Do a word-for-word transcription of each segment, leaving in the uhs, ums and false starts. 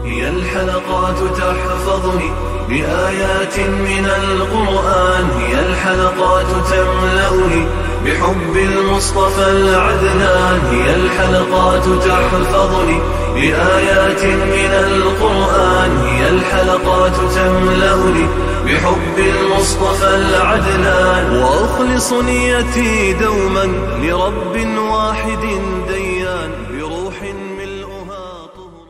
هي الحلقات تحفظني بآيات من القرآن، هي الحلقات تملأني بحب المصطفى العدنان، هي الحلقات تحفظني بآيات من القرآن، هي الحلقات تملأني بحب المصطفى العدنان، وأخلص نيتي دوما لرب واحد ديان، بروح ملؤها طهر.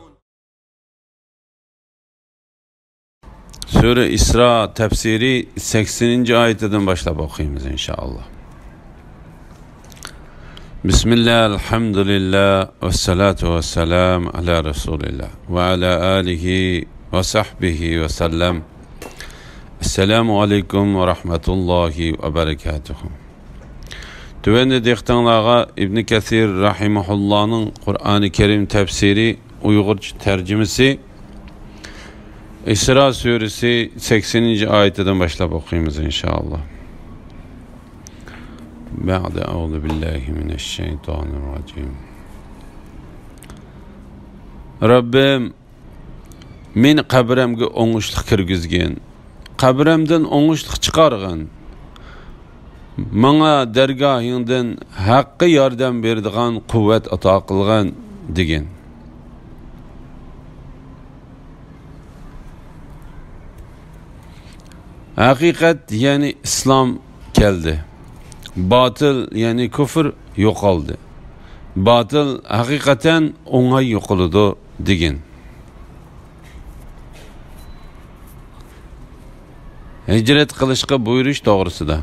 سۈرە ئىسرا تەپسىرى سەكسىنىنچى ئايىتىدىن باشلاپ ئوقۇيمىز، ئىنشائاللا. بىسمىللا، ئەلھەمدۇلىللا، ۋەسسالاتۇ ۋەسسالامۇ ئەلا رەسۇلىللا، ۋە ئەلا ئالىھى ۋە سەھبىھى ۋە سەللەم. ئەسسالامۇ ئەلەيكۇم ۋە رەھمەتۇللاھى ۋە بەرەكاتۇھۇ. تۆۋەندە دىققىتىڭلارغا ئىبنى كەسىر رەھىمەھۇللانىڭ قۇرئانى كەرىم تەپسىرى ئۇيغۇرچە تەرجىمىسى، ئىسرا سۈرىسى سەكسىنىنچى ئايىتىدىن باشلاپ ئوقۇيمىز، ئىنشائاللا. بەئدە، ئەئۇزۇ بىللاھى مىنەششەيتانىررەجىم. رەببىم، مېنى قەبرەمگە ئوڭۇشلۇق كىرگۈزگىن، قەبرەمدىن ئوڭۇشلۇق چىقارغىن. ماڭا دەرگاھىڭدىن ھەققە ياردەم بېرىدىغان قۇۋۋەت ئاتا قىلغىن، دېگىن. ھەقىقەت، يەنى ئىسلام كەلدى. باتىل، يەنى كۇفر يوقالدى. باتىل ھەقىقەتەن ئوڭاي يوقىلىدۇ، دېگىن. ھىجرەت قىلىشقا بۇيرۇش توغرىسىدا.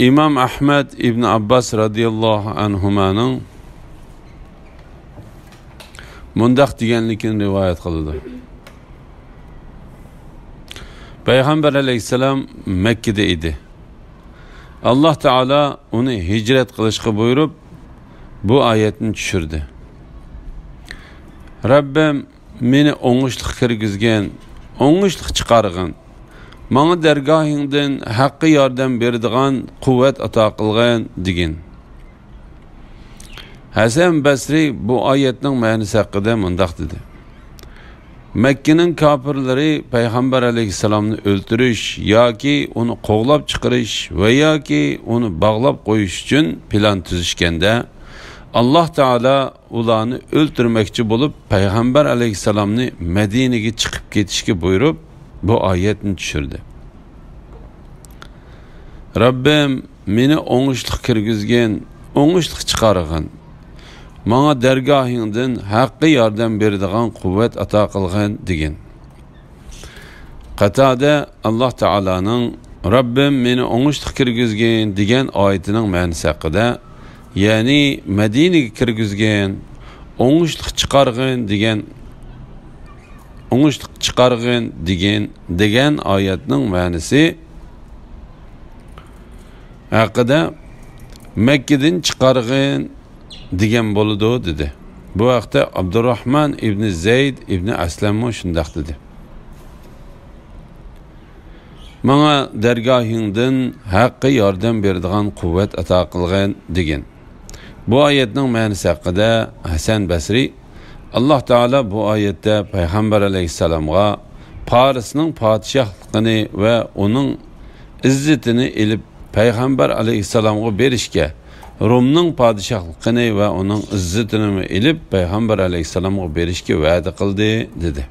ئىمام ئەھمەد ئىبن ئابباس رەزىياللاھۇ ئەنھۇمانىڭ مۇنداق دېگەنلىكىنى رىۋايەت قىلىدۇ. پەيغەمبەر ئەلەيھىسسالام مەككىدە ئىدى. ئاللاھ تائالا ئۇنى ھىجرەت قىلىشقا بۇيرۇپ، بۇ ئايەتنى چۈشۈردى. رەببىم، مېنى ئوڭۇشلۇق كىرگۈزگىن، ئوڭۇشلۇق چىقارغىن. ماڭا دەرگاھىڭدىن ھەققە ياردەم بېرىدىغان قۇۋۋەت ئاتا قىلغىن، دېگىن. ھەسەن بەسرى بۇ ئايەتنىڭ مەنىسى ھەققىدە مۇنداق دېدى: مەككىنىڭ كاپىرلىرى پەيغەمبەر ئەلەيھىسسالامنى ئۆلتۈرۈش ياكى ئۇنى قوغلاپ چىقىرىش ۋە ياكى ئۇنى باغلاپ قويۇش ئۈچۈن پىلان تۈزۈشكەندە، ئاللاھ تائالا ئۇلارنى ئۆلتۈرمەكچى بولۇپ، پەيغەمبەر ئەلەيھىسسالامنى مەدىنىگە چىقىپ كېتىشكە بۇيرۇپ، بۇ ئايەتنى چۈشۈردى. رەببىم، مېنى ئوڭۇشلۇق كىرگۈزگىن، ئوڭۇشلۇق چىقارغىن. ماڭا دەرگاھىڭدىن ھەققە ياردەم بېرىدىغان قۇۋۋەت ئاتا قىلغىن، دېگىن. قاتادە ئاللاھ تائالانىڭ رەببىم، مېنى ئوڭۇشلۇق كىرگۈزگىن دېگەن ئايىتىنىڭ مەنىسى ھەققىدە، يەنى مەدىنىگە كىرگۈزگىن، ئوڭۇشلۇق چىقارغىن دېگەن، ئوڭۇشلۇق چىقارغىن دېگىن، دېگەن ئايەتنىڭ مەنىسى ھەققىدە، مەككىدىن چىقارغىن دېگەن بولىدۇ، دېدى. بۇ ھەقتە ئابدۇرراھمان ئىبنى زەيد ئىبنى ئەسلەممۇ شۇنداق دېدى. ماڭا دەرگاھىڭدىن ھەققە ياردەم بېرىدىغان قۇۋۋەت ئاتا قىلغىن، دېگىن. بۇ ئايەتنىڭ مەنىسى ھەققىدە ھەسەن بەسرى، ئاللاھ تائالا بۇ ئايەتتە پەيغەمبەر ئەلەيھىسسالامغا پارسنىڭ پادىشاھلىقىنى ۋە ئۇنىڭ ئىززىتىنى ئېلىپ پەيغەمبەر ئەلەيھىسسالامغا بېرىشكە، رومنىڭ پادىشاھلىقىنى ۋە ئۇنىڭ ئىززىتىنىمۇ ئېلىپ پەيغەمبەر ئەلەيھىسسالامغا بېرىشكە ۋەدە قىلدى، دېدى.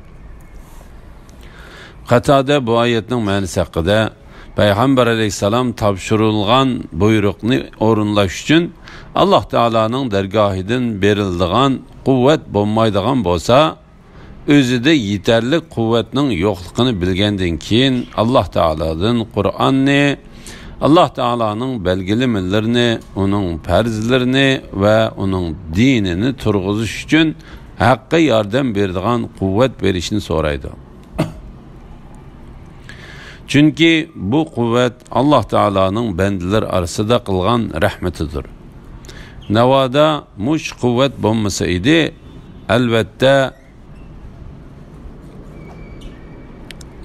قاتادە بۇ ئايەتنىڭ مەنىسى ھەققىدە، پەيغەمبەر ئەلەيھىسسالام تاپشۇرۇلغان بۇيرۇقنى ئورۇنلاش ئۈچۈن ئاللاھ تائالانىڭ دەرگاھىدىن بېرىلىدىغان قۇۋۋەت بولمايدىغان بولسا، ئۆزىدە يېتەرلىك قۇۋۋەتنىڭ يوقلۇقىنى بىلگەندىن كېيىن، ئاللاھ تائالادىن قۇرئاننى، ئاللاھ تائالانىڭ بەلگىلىمىلىرىنى، ئۇنىڭ پەرزلىرىنى ۋە ئۇنىڭ دىنىنى تۇرغۇزۇش ئۈچۈن ھەققە ياردەم بېرىدىغان قۇۋۋەت بېرىشنى سورايدۇ. چۈنكى بۇ قۇۋۋەت ئاللاھ تائالانىڭ بەندىلەر ئارىسىدا قىلغان رەھمىتىدۇر. ناۋادا مۇشۇ قۇۋۋەت بولمىسا ئىدى، ئەلۋەتتە،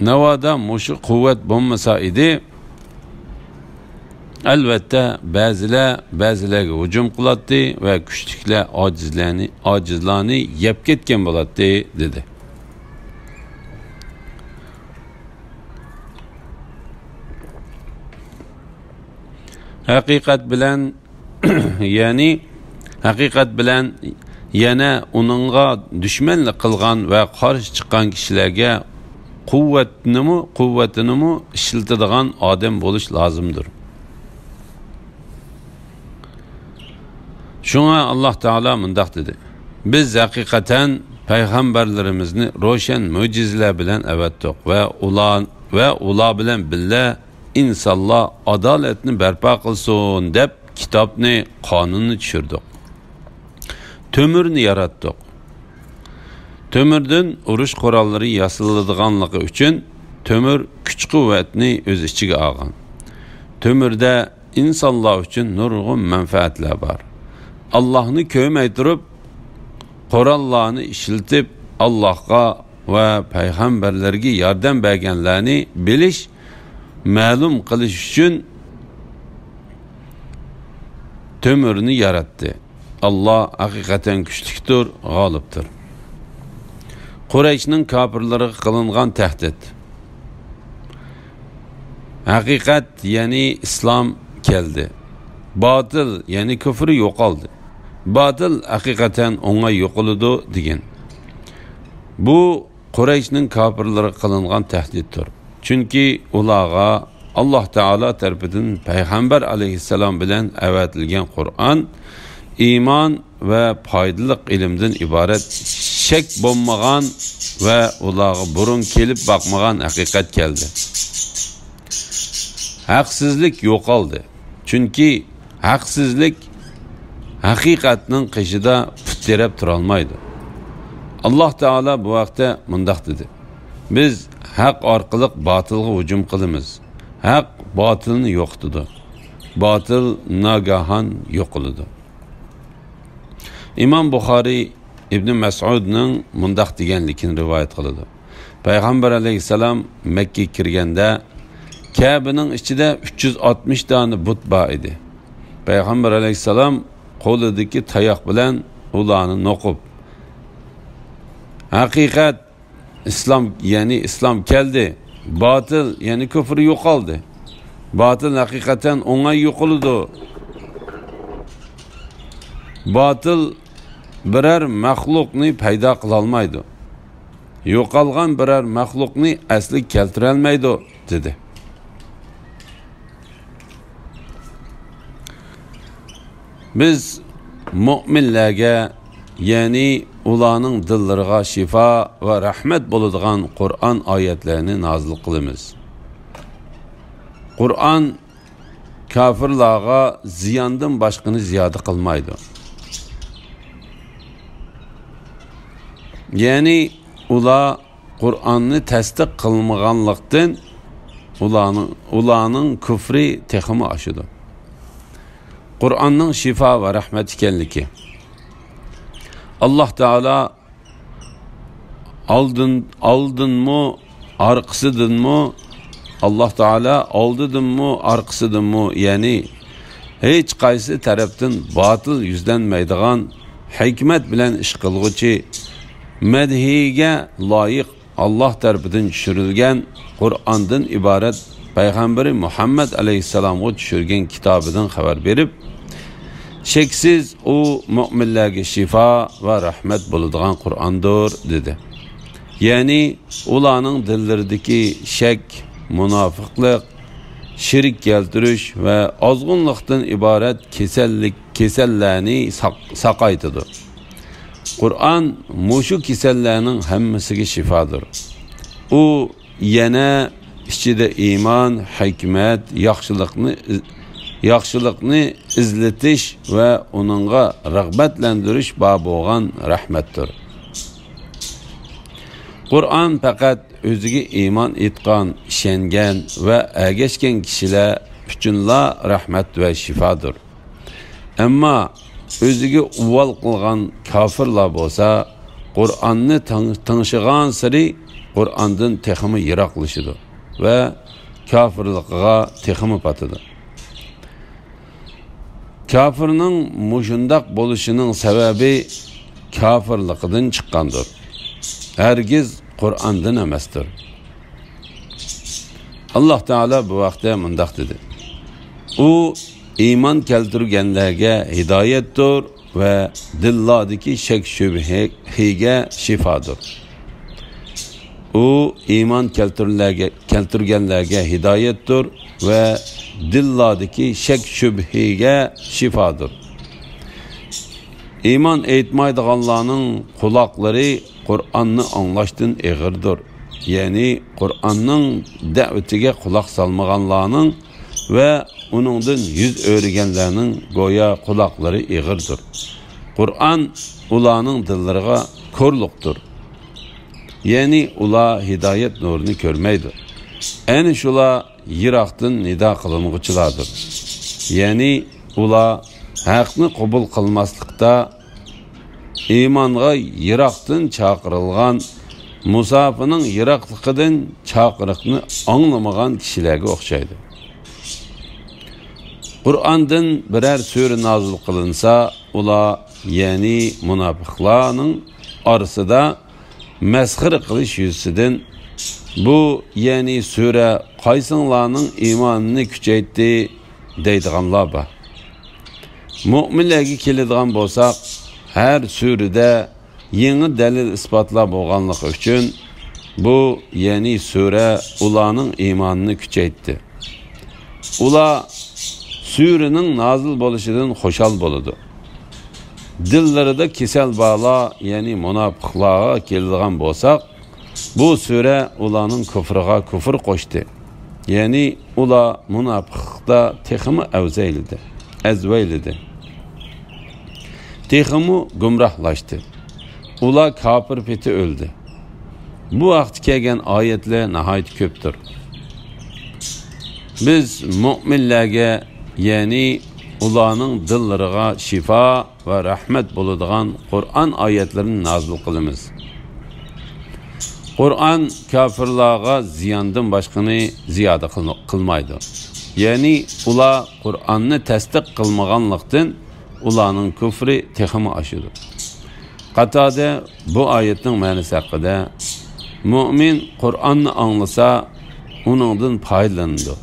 ناۋادا مۇشۇ قۇۋۋەت بولمىسا ئىدى، ئەلۋەتتە، بەزىلەر بەزىلەرگە ھۇجۇم قىلاتتى ۋە كۈچلۈكلەر ئاجىزلارنى، ئاجىزلارنى يەپ كەتكەن بولاتتى، دېدى. ھەقىقەت بىلەن، يەنى ھەقىقەت بىلەن يەنە ئۇنىڭغا دۈشمەنلىك قىلغان ۋە قارشى چىققان كىشىلەرگە قۇۋۋەتنىمۇ، قۇۋۋىتىنىمۇ ئىشلىتىدىغان ئادەم بولۇش لازىمدۇر. شۇڭا ئاللاھ تائالا مۇنداق دېدى: «بىز ھەقىقەتەن پەيغەمبەرلىرىمىزنى روشەن مۆجىزىلەر بىلەن ئەۋەتتۇق ۋە ئۇلار، ۋە ئۇلار بىلەن بىللە ئىنسانلار ئادالەتنى بەرپا قىلسۇن دەپ كىتابنى، قانۇننى چۈشۈردۇق. تۆمۈرنى ياراتتۇق. تۆمۈردىن ئۇرۇش قوراللىرى ياسىلىدىغانلىقى ئۈچۈن تۆمۈر كۈچ-قۇۋۋەتنى ئۆز ئىچىگە ئالغان. تۆمۈردە ئىنسانلار ئۈچۈن نۇرغۇن مەنپەئەتلەر بار. ئاللاھنى كۆرمەي تۇرۇپ، قوراللارنى ئىشلىتىپ، ئاللاھقا ۋە پەيغەمبەرلەرگە ياردەم بەرگەنلەرنى بىلىش، مەلۇم قىلىش ئۈچۈن تۆمۈرنى ياراتتى. ئاللاھ ھەقىقەتەن كۈچلۈكتۇر، غالىبتۇر.» قۇرەيشنىڭ كاپىرلىرىغا قىلىنغان تەھدىت. ھەقىقەت، يەنى ئىسلام كەلدى. باتىل، يەنى كۇفرى يوقالدى. باتىل ھەقىقەتەن ئوڭاي يوقىلىدۇ، دېگەن. بۇ قۇرەيشنىڭ كاپىرلىرىغا قىلىنغان تەھدىتتۇر. چۈنكى ئۇلارغا ئاللاھ تائالا تەرىپىدىن پەيغەمبەر ئەلەيھىسسالام بىلەن ئەۋەتىلگەن قۇرئان، ئىمان ۋە پايدىلىق ئىلىمدىن ئىبارەت شەك بولمىغان ۋە ئۇلارغا بۇرۇن كېلىپ باقمىغان ھەقىقەت كەلدى. ھەقسىزلىك يوقالدى. چۈنكى ھەقسىزلىك ھەقىقەتنىڭ قېشىدا پۇت تىرەپ تۇرالمايدۇ. ئاللاھ تائالا بۇ ھەقتە مۇنداق دېدى: «بىز ھەق ئارقىلىق باتىلغا ھۇجۇم قىلىمىز. ھەق باتىلنى يوقىتىدۇ. باتىل ناگاھان يوقىلىدۇ.» ئىمام بۇخارىي ئىبنى مەسئۇدنىڭ مۇنداق دېگەنلىكىنى رىۋايەت قىلىدۇ: پەيغەمبەر ئەلەيھىسسالام مەككىگە كىرگەندە، كەبىنىڭ ئىچىدە ئۈچ يۈز ئاتمىش دانە بۇت بار ئىدى. پەيغەمبەر ئەلەيھىسسالام قولىدىكى تاياق بىلەن ئۇلارنى نوقۇپ، ھەقىقەت ئىسلام، يەنى ئىسلام كەلدى. باتىل، يەنى كۇفر يوقالدى. باتىل ھەقىقەتەن ئوڭاي يوقىلىدۇ. باتىل بىرەر مەخلۇقنى پەيدا قىلالمايدۇ. يوقالغان بىرەر مەخلۇقنى ئەسلىگە كەلتۈرەلمەيدۇ، دېدى. بىز مۆمىنلەرگە، يەنى ئۇلارنىڭ دىللىرىغا شىفا ۋە رەھمەت بولىدىغان قۇرئان ئايەتلىرىنى نازىل قىلىمىز. قۇرئان كاپىرلارغا زىياندىن باشقىنى زىيادە قىلمايدۇ. يەنى ئۇلار قۇرئاننى تەستىق قىلمىغانلىقتىن، ئۇلارنىڭ، ئۇلارنىڭ كۇفرى تېخىمۇ ئاشىدۇ. قۇرئاننىڭ شىفا ۋە رەھمەت ئىكەنلىكى. ئاللاھ تائالا ئالدىن، ئالدىنمۇ، ئارقىسىدىنمۇ، ئاللاھ تائالا ئالدىدىنمۇ، ئارقىسىدىنمۇ، يەنى ھېچقايسى تەرەپتىن باتىل يۈزلەنمەيدىغان، ھېكمەت بىلەن ئىش قىلغۇچى، مەدھىيىگە لايىق، ئاللاھ تەرىپىدىن چۈشۈرۈلگەن قۇرئاندىن ئىبارەت پەيغەمبىرى مۇھەممەد ئەلەيھىسسالامغا چۈشۈرگەن كىتابىدىن خەۋەر بېرىپ، شەكسىز ئۇ مۆمىنلەرگە شىفا ۋە رەھمەت بولىدىغان قۇرئاندۇر، دېدى. يەنى ئۇلارنىڭ دىللىرىدىكى شەك، مۇناپىقلىق، شېرىك كەلتۈرۈش ۋە ئازغۇنلۇقتىن ئىبارەت كېسەللىك، كېسەللەرنى ساق-، ساقايتىدۇ. قۇرئان مۇشۇ كېسەللەرنىڭ ھەممىسىگە شىفادۇر. ئۇ يەنە ئىچىدە ئىمان، ھېكمەت، ياخشىلىقنى ئىز-، ياخشىلىقنى ئىزلىتىش ۋە ئۇنىڭغا رىغبەتلەندۈرۈش بار بولغان رەھمەتتۇر. قۇرئان پەقەت ئۆزىگە ئىمان ئېيتقان، ئىشەنگەن ۋە ئەگەشكەن كىشىلەر ئۈچۈنلا رەھمەت ۋە شىفادۇر. ئەمما ئۆزىگە ئۇۋال قىلغان كاپىرلار بولسا، قۇرئاننى تىڭ-، تىڭشىغانسېرى قۇرئاندىن تېخىمۇ يىراقلىشىدۇ ۋە كاپىرلىقىغا تېخىمۇ پاتىدۇ. كاپىرنىڭ مۇشۇنداق بولۇشىنىڭ سەۋەبى كاپىرلىقىدىن چىققاندۇر. ھەرگىز قۇرئاندىن ئەمەستۇر. ئاللاھ تائالا بۇ ھەقتە مۇنداق دېدى: ئۇ ئىمان كەلتۈرگەنلەرگە ھىدايەتتۇر ۋە دىللاردىكى شەك-شۈبھىگە شىفادۇر. ئۇ ئىمان كەلتۈرلەرگە-، كەلتۈرگەنلەرگە ھىدايەتتۇر ۋە دىللاردىكى شەك-شۈبھىگە شىفادۇر. ئىمان ئېيتمايدىغانلارنىڭ قۇلاقلىرى قۇرئاننى ئاڭلاشتىن ئېغىردۇر. يەنى قۇرئاننىڭ دەۋىتىگە قۇلاق سالمىغانلارنىڭ ۋە ئۇنىڭدىن يۈز ئۆرۈگەنلەرنىڭ گويا قۇلاقلىرى ئېغىردۇر. قۇرئان ئۇلارنىڭ دىللىرىغا كورلۇقتۇر. يەنى ئۇلار ھىدايەت نۇرىنى كۆرمەيدۇ. ئەنە شۇلار يىراقتىن نىدا قىلىنغۇچىلاردۇر. يەنى ئۇلار ھەقنى قوبۇل قىلماسلىقتا، ئىمانغا يىراقتىن چاقىرىلغان مۇساپىنىڭ يىراقلىقىدىن چاقىرىقنى ئاڭلىمىغان كىشىلەرگە ئوخشايدۇ. قۇرئاندىن بىرەر سۈرە نازىل قىلىنسا، ئۇلار، يەنى مۇناپىقلارنىڭ ئارىسىدا مەسخىرە قىلىش يۈزىسىدىن، «بۇ، يەنى سۈرە قايسىڭلارنىڭ ئىمانىنى كۈچەيتتى؟» دەيدىغانلار بار. مۆمىنلەرگە كېلىدىغان بولساق، ھەر سۈرىدە يېڭى دەلىل-ئىسپاتلار بولغانلىقى ئۈچۈن، بۇ، يەنى سۈرە ئۇلارنىڭ ئىمانىنى كۈچەيتتى. ئۇلار سۈرىنىڭ نازىل بولۇشىدىن خۇشال بولىدۇ. دىللىرىدا كېسەل بارلار، يەنى مۇناپىقلارغا كېلىدىغان بولساق، بۇ سۈرە ئۇلارنىڭ كۇفرىغا كۇفر قوشتى. يەنى ئۇلار مۇناپىقلىقتا تېخىمۇ ئەۋزەيلىدى، ئەزۋەيلىدى. تېخىمۇ گۇمراھلاشتى. ئۇلار كاپىر پېتى ئۆلدى. بۇ ھەقتە كەلگەن ئايەتلەر ناھايىتى كۆپتۇر. بىز مۆمىنلەرگە، يەنى ئۇلارنىڭ دىللىرىغا شىفا ۋە رەھمەت بولىدىغان قۇرئان ئايەتلىرىنى نازىل قىلىمىز. قۇرئان كاپىرلارغا زىياندىن باشقىنى زىيادە قىل-، قىلمايدۇ. يەنى ئۇلار قۇرئاننى تەستىق قىلمىغانلىقتىن، ئۇلارنىڭ كۇفرى تېخىمۇ ئاشىدۇ. قاتادە بۇ ئايەتنىڭ مەنىسى ھەققىدە، مۆمىن قۇرئاننى ئاڭلىسا، ئۇنىڭدىن پايدىلىنىدۇ،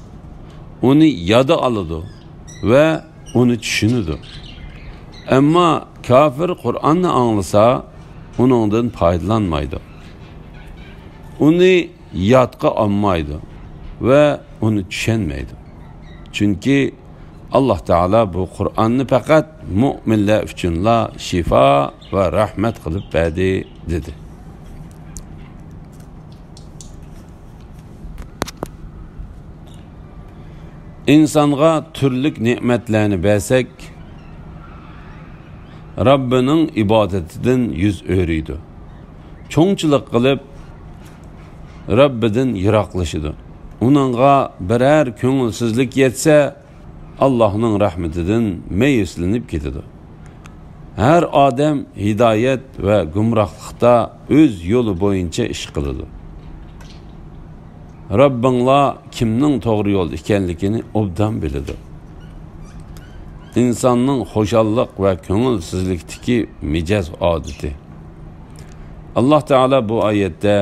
ئۇنى يادا ئالىدۇ ۋە ئۇنى چۈشىنىدۇ. ئەمما كاپىر قۇرئاننى ئاڭلىسا، ئۇنىڭدىن پايدىلانمايدۇ. ئۇنى يادقا ئالمايدۇ ۋە ئۇنى چۈشەنمەيدۇ. چۈنكى ئاللاھ تائالا بۇ قۇرئاننى پەقەت مۆمىنلەر ئۈچۈنلا شىفا ۋە رەھمەت قىلىپ بەردى، دېدى. ئىنسانغا تۈرلۈك نېمەتلەرنى بەرسەك، رەببىنىڭ ئىبادىتىدىن يۈز ئۆرۈيدۇ. چوڭچىلىق قىلىپ، رەببىدىن يىراقلىشىدۇ. ئۇنىڭغا بىرەر كۆڭۈلسىزلىك يەتسە، ئاللاھنىڭ رەھمىتىدىن مەيۈسلىنىپ كېتىدۇ. ھەر ئادەم ھىدايەت ۋە گۇمراھلىقتا ئۆز يولى بويىچە ئىش قىلىدۇ. رەببىڭلار كىمنىڭ توغرا يولدا ئىكەنلىكىنى ئوبدان بىلىدۇ. ئىنساننىڭ خۇشاللىق ۋە كۆڭۈلسىزلىكتىكى مىجەز ئادىتى. ئاللاھ تائالا بۇ ئايەتتە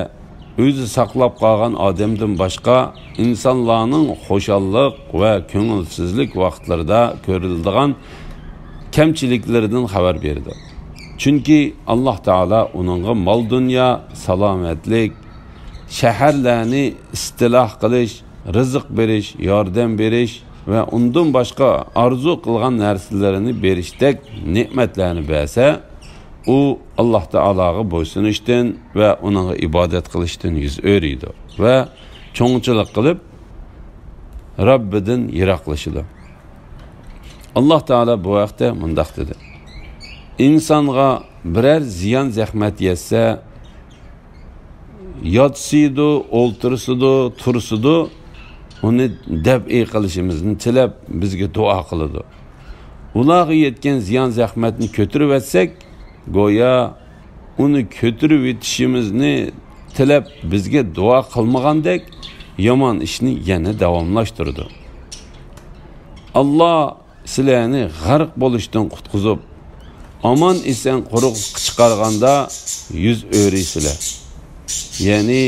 ئۆزى ساقلاپ قالغان ئادەمدىن باشقا ئىنسانلارنىڭ خۇشاللىق ۋە كۆڭۈلسىزلىك ۋاقىتلىرىدا كۆرۈلىدىغان كەمچىلىكلىرىدىن خەۋەر بېرىدۇ. چۈنكى ئاللاھ تائالا ئۇنىڭغا مال-دۇنيا، سالامەتلىك، شەھەرلەرنى ئىستىلاھ قىلىش، رىزىق بېرىش، ياردەم بېرىش ۋە ئۇندىن باشقا ئارزۇ قىلغان نەرسىلىرىنى بېرىشتەك نېمەتلەرنى بەرسە، ئۇ ئاللاھ تائالاغا بويسۇنۇشتىن ۋە ئۇنىڭغا ئىبادەت قىلىشتىن يۈز ئۆرۈيدۇ ۋە چوڭچىلىق قىلىپ، رەببىدىن يىراقلىشىدۇ. ئاللاھ تائالا بۇ ھەقتە مۇنداق دېدى: ئىنسانغا بىرەر زىيان-زەخمەت يەتسە، ياتسىدۇ، ئولتۇرسىدۇ، تۇرسىدۇ، ئۇنى دەپئى قىلىشىمىزنى تىلەپ، بىزگە دۇئا قىلىدۇ. ئۇلارغا يەتكەن زىيان-زەخمەتنى كۆتۈرۈۋەتسەك، گويا ئۇنى كۆتۈرۈۋېتىشىمىزنى تىلەپ، بىزگە دۇئا قىلمىغاندەك، يامان ئىشنى يەنە داۋاملاشتۇرىدۇ. ئاللاھ سىلەرنى غەرق بولۇشتىن قۇتقۇزۇپ، ئامان-ئېسەن قۇرۇقلۇققا چىقارغاندا يۈز ئۆرۈيسىلەر. يەنى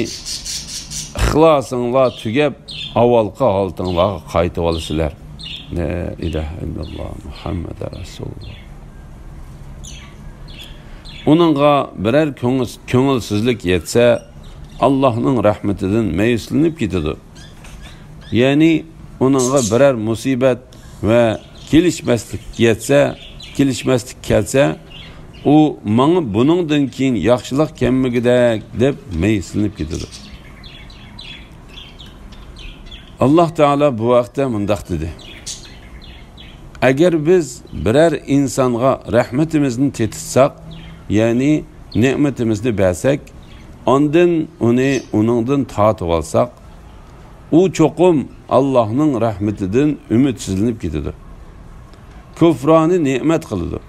ئىخلاسىڭلار تۈگەپ، ئاۋۋالقى ھالىتىڭلارغا قايتىۋالىسىلەر. لا ئىلاھە ئىللاللا، مۇھەممەدۇر رەسۇلۇللا. ئۇنىڭغا بىرەر كۆڭۈل-، كۆڭۈلسىزلىك يەتسە، ئاللاھنىڭ رەھمىتىدىن مەيۈسلىنىپ كېتىدۇ. يەنى ئۇنىڭغا بىرەر مۇسىبەت ۋە كېلىشمەسلىك يەتسە، كېلىشمەسلىك كەلسە، ئۇ ماڭا بۇنىڭدىن كېيىن ياخشىلىق كەلمىگۈدەك دەپ مەيۈسلىنىپ كېتىدۇ. ئاللاھ تائالا بۇ ھەقتە مۇنداق دېدى: ئەگەر بىز بىرەر ئىنسانغا رەھمىتىمىزنى تېتىتساق، يەنى نېمىتىمىزنى بەرسەك، ئاندىن ئۇنى ئۇنىڭدىن تارتىۋالساق، ئۇ چوقۇم ئاللاھنىڭ رەھمىتىدىن ئۈمىدسىزلىنىپ كېتىدۇ. كۇفرانى نېمەت قىلىدۇ.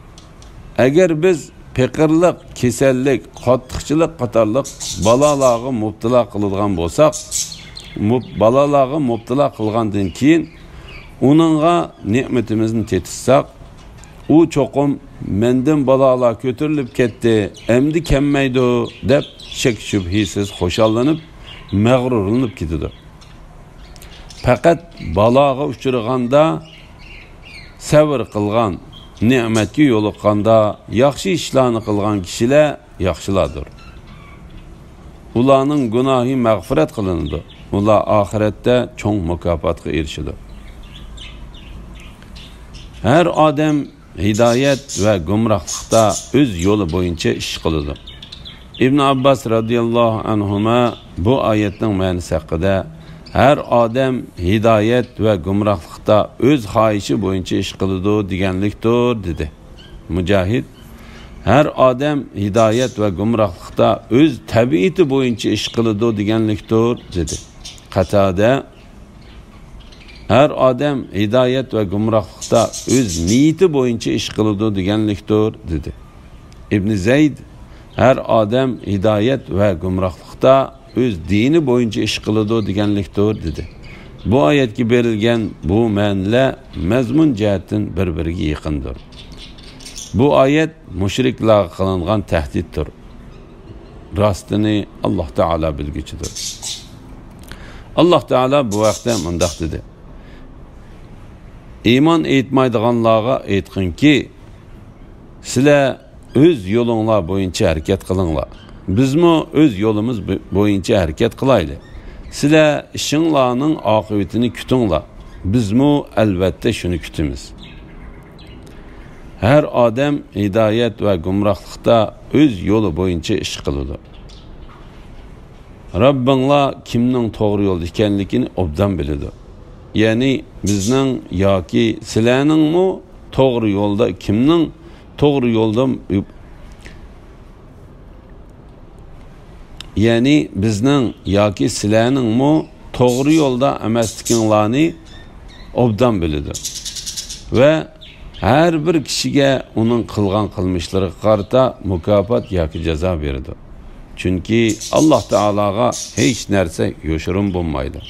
ئەگەر بىز پېقىرلىق، كېسەللىك، قاتتىقچىلىق قاتارلىق بالالارغا مۇپتىلا قىلىدىغان بولساق، مۇپ-، بالالارغا مۇپتىلا قىلغاندىن كېيىن، ئۇنىڭغا نېمىتىمىزنى تېتىتساق، ئۇ چوقۇم، «مەندىن بالالار كۆتۈرۈلۈپ كەتتى، ئەمدى كەلمەيدۇ» دەپ، شەك-شۈبھىسىز خۇشاللىنىپ، مەغرۇرلىنىپ كېتىدۇ. پەقەت بالاغا ئۇچرىغاندا، سەۋر قىلغان، نېمەتكە يولۇققاندا، ياخشى ئىشلارنى قىلغان كىشىلەر ياخشىلاردۇر. ئۇلارنىڭ گۇناھى مەغپىرەت قىلىنىدۇ. ئۇلار ئاخىرەتتە چوڭ مۇكاپاتقا ئېرىشىدۇ. ھەر ئادەم ھىدايەت ۋە گۇمراھلىقتا ئۆز يولى بويىچە ئىش قىلىدۇ. ئىبن ئابباس رەزىياللاھۇ ئەنھۇما بۇ ئايەتنىڭ مەنىسى ھەققىدە، ھەر ئادەم ھىدايەت ۋە گۇمراھلىقتا ئۆز خاھىشى بويىچە ئىش قىلىدۇ دېگەنلىكتۇر، دېدى. مۇجاھىد، ھەر ئادەم ھىدايەت ۋە گۇمراھلىقتا ئۆز تەبىئىتى بويىچە ئىش قىلىدۇ دېگەنلىكتۇر، دېدى. قاتادە، ھەر ئادەم ھىدايەت ۋە گۇمراھلىقتا ئۆز نىيىتى بويىچە ئىش قىلىدۇ دېگەنلىكتۇر، دېدى. ئىبنى زەيد، ھەر ئادەم ھىدايەت ۋە گۇمراھلىقتا ئۆز دىنى بويىچە ئىش قىلىدۇ دېگەنلىكتۇر، دېدى. بۇ ئايەتكە بېرىلگەن بۇ مەنىلەر مەزمۇن جەھەتتىن بىر-بىرىگە يېقىندۇر. بۇ ئايەت مۇشرىكلارغا قىلىنغان تەھدىتتۇر. راستىنى ئاللاھ تائالا بىلگۈچىدۇر. ئاللاھ تائالا بۇ ھەقتە مۇنداق دېدى: ئىمان ئېيتمايدىغانلارغا ئېيتقىنكى، سىلەر ئۆز يولۇڭلار بويىچە ھەرىكەت قىلىڭلار. بىزمۇ ئۆز يولىمىز بو-، بويىچە ھەرىكەت قىلايلى. سىلەر ئىشىڭلارنىڭ ئاقىۋىتىنى كۈتۈڭلار. بىزمۇ ئەلۋەتتە شۇنى كۈتىمىز. ھەر ئادەم ھىدايەت ۋە گۇمراھلىقتا ئۆز يولى بويىچە ئىش قىلىدۇ. رەببىڭلار كىمنىڭ توغرا يولدا ئىكەنلىكىنى ئوبدان بىلىدۇ. يەنى بىزنىڭ ياكى سىلەرنىڭمۇ توغرا يولدا، كىمنىڭ توغرا يولدا، يەنى بىزنىڭ ياكى سىلەرنىڭمۇ توغرا يولدا ئەمەسلىكىڭلارنى ئوبدان بىلىدۇ ۋە ھەر بىر كىشىگە ئۇنىڭ قىلغان قىلمىشلىرىغا قارىتا مۇكاپات ياكى جازا بېرىدۇ. چۈنكى ئاللاھ تائالاغا ھېچ نەرسە يوشۇرۇن بولمايدۇ.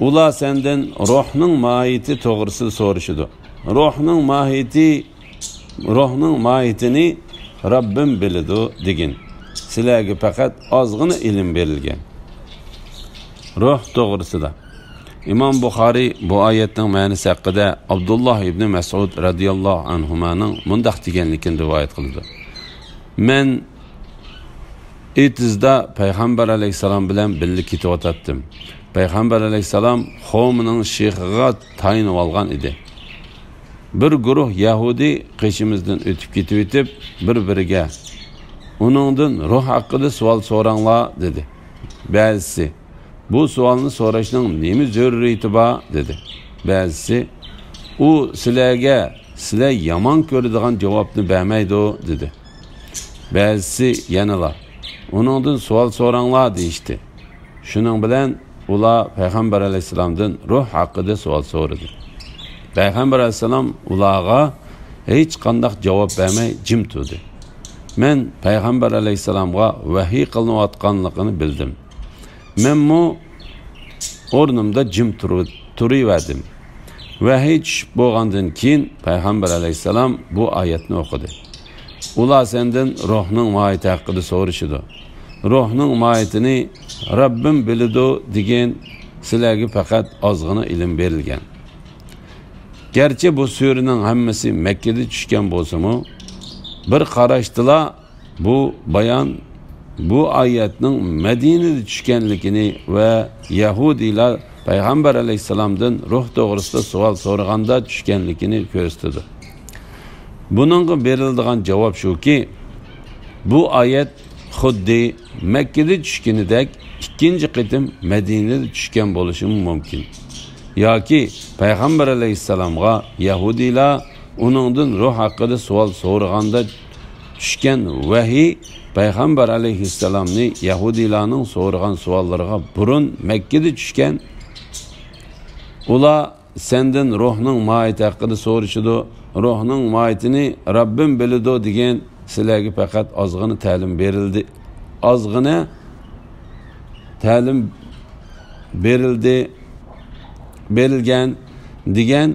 ئۇلار سەندىن روھنىڭ ماھىيىتى توغرىسىدا سورىشىدۇ. روھنىڭ ماھىيىتى، روھنىڭ ماھىيىتىنى رەببىم بىلىدۇ دېگىن. سىلەرگە پەقەت ئازغىنا ئىلىم بېرىلگەن. روھ توغرىسىدا. ئىمام بۇخارىي بۇ ئايەتنىڭ مەنىسى ھەققىدە ئابدۇللاھ ئىبنى مەسئۇد رەزىياللاھۇ ئەنھۇمانىڭ مۇنداق دېگەنلىكىنى رىۋايەت قىلىدۇ: مەن ئېتىزدا پەيغەمبەر ئەلەيھىسسالام بىلەن بىللە كېتىۋاتاتتىم. پەيغەمبەر ئەلەيھىسسالام خۇمىنىڭ شېخىغا تايىنىۋالغان ئىدى. بىر گۇرۇھ يەھۇدىي قېشىمىزدىن ئۆتۈپ كېتىۋېتىپ، بىر-بىرىگە، «ئۇنىڭدىن روھ ھەققىدە سوئال سوراڭلار» دېدى. بەزىسى، «بۇ سوئالنى سوراشنىڭ نېمە زۆرۈرىيىتى بار؟» دېدى. بەزىسى، «ئۇ سىلەرگە سىلەر يامان كۆرىدىغان جاۋابنى بەرمەيدۇ» دېدى. بەزىسى يەنىلا، «ئۇنىڭدىن سوئال سوراڭلار» دېيىشتى. شۇنىڭ بىلەن ئۇلار پەيغەمبەر ئەلەيھىسسالامدىن روھ ھەققىدە سوئال سورىدى. پەيغەمبەر ئەلەيھىسسالام ئۇلارغا ھېچقانداق جاۋاب بەرمەي جىم تۇردى. مەن پەيغەمبەر ئەلەيھىسسالامغا ۋەھىي قىلىنىۋاتقانلىقىنى بىلدىم. مەنمۇ ئورنۇمدا جىم تۇرۇ-، تۇرۇۋەردىم. ۋەھىي چۈشۈپ بولغاندىن كېيىن، پەيغەمبەر ئەلەيھىسسالام بۇ ئايەتنى ئوقۇدى. ئۇلار سەندىن روھنىڭ ماھىيىتى ھەققىدە سورىشىدۇ. روھنىڭ ماھىيىتىنى رەببىم بىلىدۇ دېگىن، سىلەرگە پەقەت ئازغىنا ئىلىم بېرىلگەن. گەرچە بۇ سۈرىنىڭ ھەممىسى مەككىدە چۈشكەن بولسىمۇ، بىر قاراشتىلا بۇ بايان بۇ ئايەتنىڭ مەدىنىدە چۈشكەنلىكىنى ۋە يەھۇدىيلار پەيغەمبەر ئەلەيھىسسالامدىن روھ توغرىسىدا سوئال سورىغاندا چۈشكەنلىكىنى كۆرسىتىدۇ. بۇنىڭغا بېرىلىدىغان جاۋاب شۇكى، بۇ ئايەت خۇددى مەككىدە چۈشكىنىدەك ئىككىنچى قېتىم مەدىنىدە چۈشكەن بولۇشىمۇ مۇمكىن. ياكى پەيغەمبەر ئەلەيھىسسالامغا يەھۇدىيلار ئۇنىڭدىن روھ ھەققىدە سوئال سورىغاندا چۈشكەن ۋەھىي پەيغەمبەر ئەلەيھىسسالامنى يەھۇدىيلارنىڭ سورىغان سوئاللىرىغا بۇرۇن مەككىدە چۈشكەن. ئۇلار سەندىن روھنىڭ ماھىيىتى ھەققىدە سورىشىدۇ. روھنىڭ ماھىيىتىنى رەببىم بىلىدۇ دېگەن، سىلەرگە پەقەت ئازغىنە تەلىم بېرىلدى. ئازغىنە تەلىم بېرىلدى، بېرىلگەن دېگەن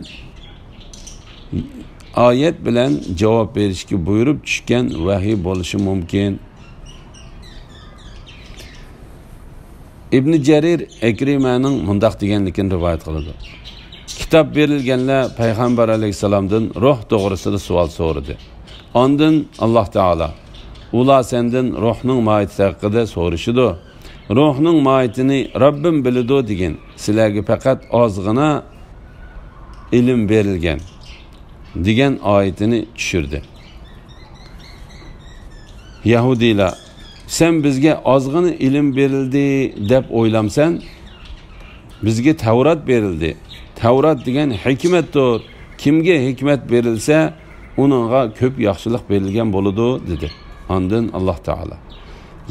ئايەت بىلەن جاۋاب بېرىشكە بۇيرۇپ چۈشكەن ۋەھىي بولۇشى مۇمكىن. ئىبنى جەرىر ئەكرىمەنىڭ مۇنداق دېگەنلىكىنى رىۋايەت قىلىدۇ: كىتاب بېرىلگەنلەر پەيغەمبەر ئەلەيھىسسالامدىن روھ توغرىسىدا سوئال سورىدى. ئاندىن ئاللاھ تائالا، ئۇلار سەندىن روھنىڭ ماھىيىتى ھەققىدە سورىشىدۇ. روھنىڭ ماھىيىتىنى رەببىم بىلىدۇ دېگىن، سىلەرگە پەقەت ئازغىنا ئىلىم بېرىلگەن، دېگەن ئايىتىنى چۈشۈردى. يەھۇدىيلار، سەن بىزگە ئازغىنا ئىلىم بېرىلدى دەپ ئويلامسەن؟ بىزگە تەۋرات بېرىلدى. تەۋرات دېگەن ھېكمەتتۇر. كىمگە ھېكمەت بېرىلسە، ئۇنىڭغا كۆپ ياخشىلىق بېرىلگەن بولىدۇ، دېدى. ئاندىن ئاللاھ تائالا،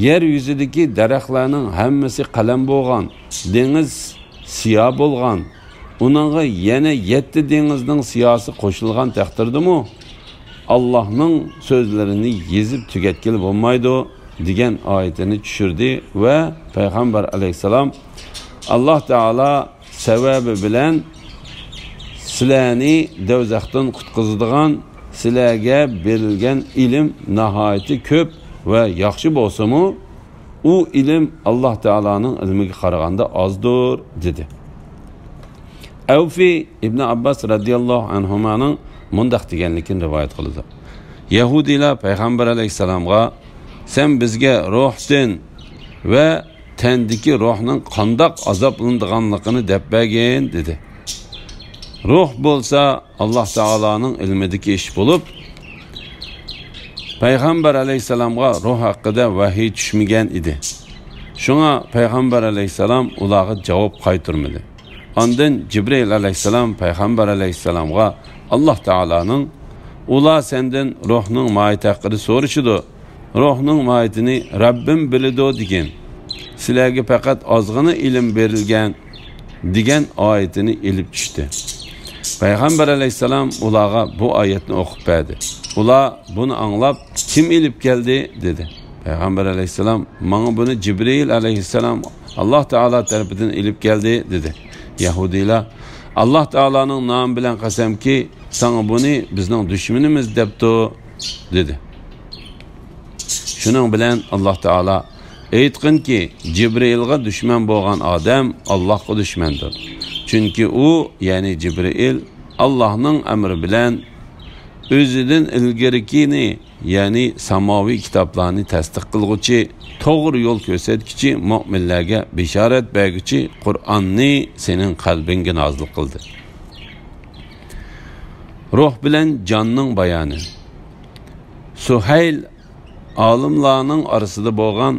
يەر يۈزىدىكى دەرەخلەرنىڭ ھەممىسى قەلەم بولغان، دېڭىز سىيا بولغان، ئۇنىڭغا يەنە يەتتە دېڭىزنىڭ سىياسى قوشۇلغان تەقدىردىمۇ، ئاللاھنىڭ سۆزلىرىنى يېزىپ تۈگەتكىلى بولمايدۇ، دېگەن ئايىتىنى چۈشۈردى ۋە پەيغەمبەر ئەلەيھىسسالام، ئاللاھ تائالا سەۋەبى بىلەن سىلەرنى دوزاختىن قۇتقۇزىدىغان، سىلەرگە بېرىلگەن ئىلىم ناھايىتى كۆپ ۋە ياخشى بولسىمۇ، ئۇ ئىلىم ئاللاھ تائالانىڭ ئىلمىگە قارىغاندا ئازدۇر، دېدى. ئەۋفى ئىبنى ئابباس رەزىياللاھۇ ئەنھۇمانىڭ مۇنداق دېگەنلىكىنى رىۋايەت قىلىدۇ: يەھۇدىيلار پەيغەمبەر ئەلەيھىسسالامغا، سەن بىزگە روھتىن ۋە تەندىكى روھنىڭ قانداق ئازابلىنىدىغانلىقىنى دەپ بەرگىن، دېدى. روھ بولسا ئاللاھ تائالانىڭ ئىلمىدىكى ئىش بولۇپ، پەيغەمبەر ئەلەيھىسسالامغا روھ ھەققىدە ۋەھىي چۈشمىگەن ئىدى. شۇڭا پەيغەمبەر ئەلەيھىسسالام ئۇلارغا جاۋاب قايتۇرمىدى. ئاندىن جىبرىئىل ئەلەيھىسسالام پەيغەمبەر ئەلەيھىسسالامغا ئاللاھ تائالانىڭ، ئۇلار سەندىن روھنىڭ ماھىيىتى ھەققىدە سورىشىدۇ. روھنىڭ ماھىيىتىنى رەببىم بىلىدۇ دېگىن. سىلەرگە پەقەت ئازغىنا ئىلىم بېرىلگەن، دېگەن ئايىتىنى ئېلىپ چۈشتى. پەيغەمبەر ئەلەيھىسسالام ئۇلارغا بۇ ئايەتنى ئوقۇپ بەردى. ئۇلار بۇنى ئاڭلاپ، كىم ئېلىپ كەلدى؟ دېدى. پەيغەمبەر ئەلەيھىسسالام، ماڭا بۇنى جىبرىئىل ئەلەيھىسسالام ئاللاھ تائالا تەرىپىدىن ئېلىپ كەلدى، دېدى. يەھۇدىيلار، ئاللاھ تائالانىڭ نامى بىلەن قەسەمكى، ساڭا بۇنى بىزنىڭ دۈشمىنىمىز دەپتۇ، دېدى. شۇنىڭ بىلەن ئاللاھ تائالا، ئېيتقىنكى، جىبرىئىلغا دۈشمەن بولغان ئادەم ئاللاھقا دۈشمەندۇر. چۈنكى ئۇ، يەنى جىبرىئىل، ئاللاھنىڭ ئەمرى بىلەن ئۆزىدىن ئىلگىرىكىنى، يەنى ساماۋىي كىتابلارنى تەستىق قىلغۇچى، توغرا يول كۆرسەتكۈچى، مۆمىنلەرگە بېشارەت بەرگۈچى قۇرئاننى سېنىڭ قەلبىڭگە نازىل قىلدى. روھ بىلەن جاننىڭ بايانى. سۇھەيل ئالىملارنىڭ ئارىسىدا بولغان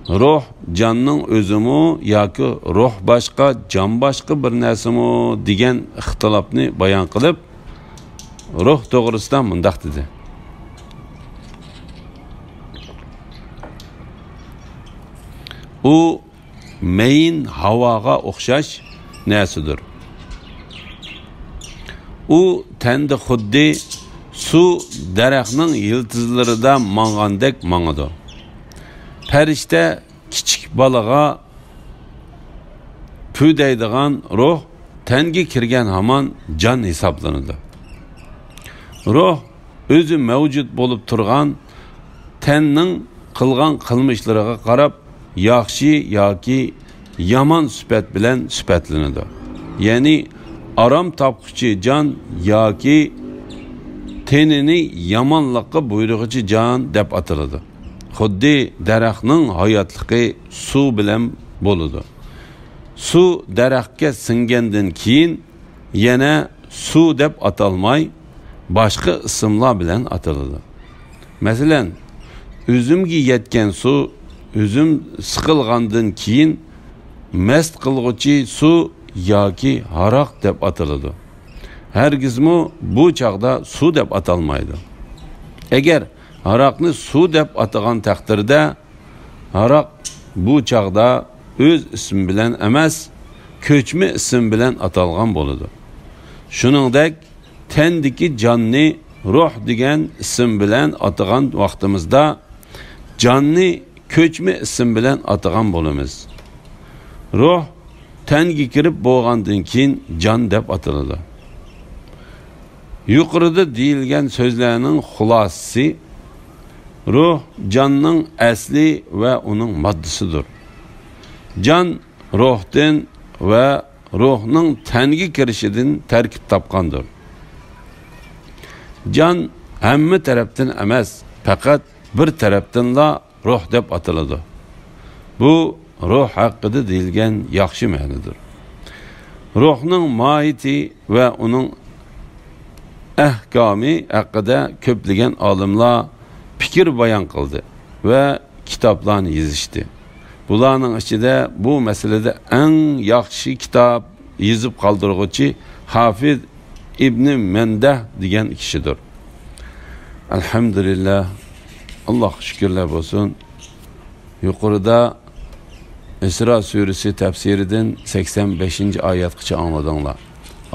روھ جاننىڭ ئۆزىمۇ ياكى روھ باشقا، جان باشقا بىر نەرسىمۇ دېگەن ئىختىلاپنى بايان قىلىپ، روھ توغرىسىدا مۇنداق دېدى: ئۇ مەيىن ھاۋاغا ئوخشاش نەرسىدۇر. ئۇ تەندە خۇددى سۇ دەرەخنىڭ يىلتىزلىرىدا ماڭغاندەك ماڭىدۇ. پەرىشتە كىچىك بالىغا پۈ دەيدىغان روھ تەنگە كىرگەن ھامان جان ھېسابلىنىدۇ. روھ ئۆزى مەۋجۇت بولۇپ تۇرغان تەننىڭ قىلغان قىلمىشلىرىغا قاراپ ياخشى ياكى يامان سۈپەت بىلەن سۈپەتلىنىدۇ. يەنى ئارام تاپقۇچى جان ياكى تېنىنى يامانلىققا بۇيرۇغۇچى جان دەپ ئاتىلىدۇ. خۇددى دەرەخنىڭ ھاياتلىقى سۇ بىلەن بولىدۇ. سۇ دەرەخكە سىڭگەندىن كېيىن يەنە سۇ دەپ ئاتالماي، باشقا ئىسىملار بىلەن ئاتىلىدۇ. مەسىلەن، ئۈزۈمگە يەتكەن سۇ، ئۈزۈم سىقىلغاندىن كېيىن مەست قىلغۇچى سۇ ياكى ھاراق دەپ ئاتىلىدۇ. ھەرگىزمۇ بۇ چاغدا سۇ دەپ ئاتالمايدۇ. ئەگەر ھاراقنى سۇ دەپ ئاتىغان تەقدىردە، ھاراق بۇ چاغدا ئۆز ئىسمى بىلەن ئەمەس، كۆچمە ئىسىم بىلەن ئاتالغان بولىدۇ. شۇنىڭدەك، تەندىكى جاننى روھ دېگەن ئىسىم بىلەن ئاتىغان ۋاقتىمىزدا، جاننى كۆچمە ئىسىم بىلەن ئاتىغان بولىمىز. روھ تەنگە كىرىپ بولغاندىن كېيىن جان دەپ ئاتىلىدۇ. يۇقىرىدا دېيىلگەن سۆزلەرنىڭ خۇلاسىسى، روھ جاننىڭ ئەسلى ۋە ئۇنىڭ ماددىسىدۇر. جان روھتىن ۋە روھنىڭ تەنگە كىرىشىدىن تەركىب تاپقاندۇر. جان ھەممە تەرەپتىن ئەمەس، پەقەت بىر تەرەپتىنلا روھ دەپ ئاتىلىدۇ. بۇ روھ ھەققىدە دېيىلگەن ياخشى مەنىدۇر. روھنىڭ ماھىيىتى ۋە ئۇنىڭ ئەھكامى ھەققىدە كۆپلىگەن ئالىملار پىكىر بايان قىلدى ۋە كىتابلارنى يېزىشتى. بۇلارنىڭ ئىچىدە بۇ مەسىلىدە ئەڭ ياخشى كىتاب يېزىپ قالدۇرغۇچى ھافىز ئىبنى مەندەھ دېگەن كىشىدۇر. ئەلھەمدۇلىللاھ، ئاللاھقا شۈكۈرلەر بولسۇن. يۇقىرىدا ئىسرا سۈرىسى تەپسىرىدىن سەكسەن بەشىنچى ئايەتقىچە ئاڭلىدىڭلار.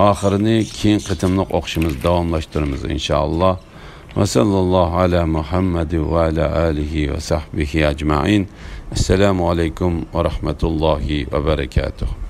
ئاخىرىنى كېيىن قېتىملىق ئوقۇشىمىز، داۋاملاشتۇرىمىز ئىنشائاللاھ. ۋە سەللەللاھۇ ئەلا مۇھەممەد ۋە ئەلا ئالىھى ۋە سەھبىھى ئەجمەئىن. ئەسسالامۇ ئەلەيكۇم ۋە رەھمەتۇللاھى ۋە بەرەكاتۇھ.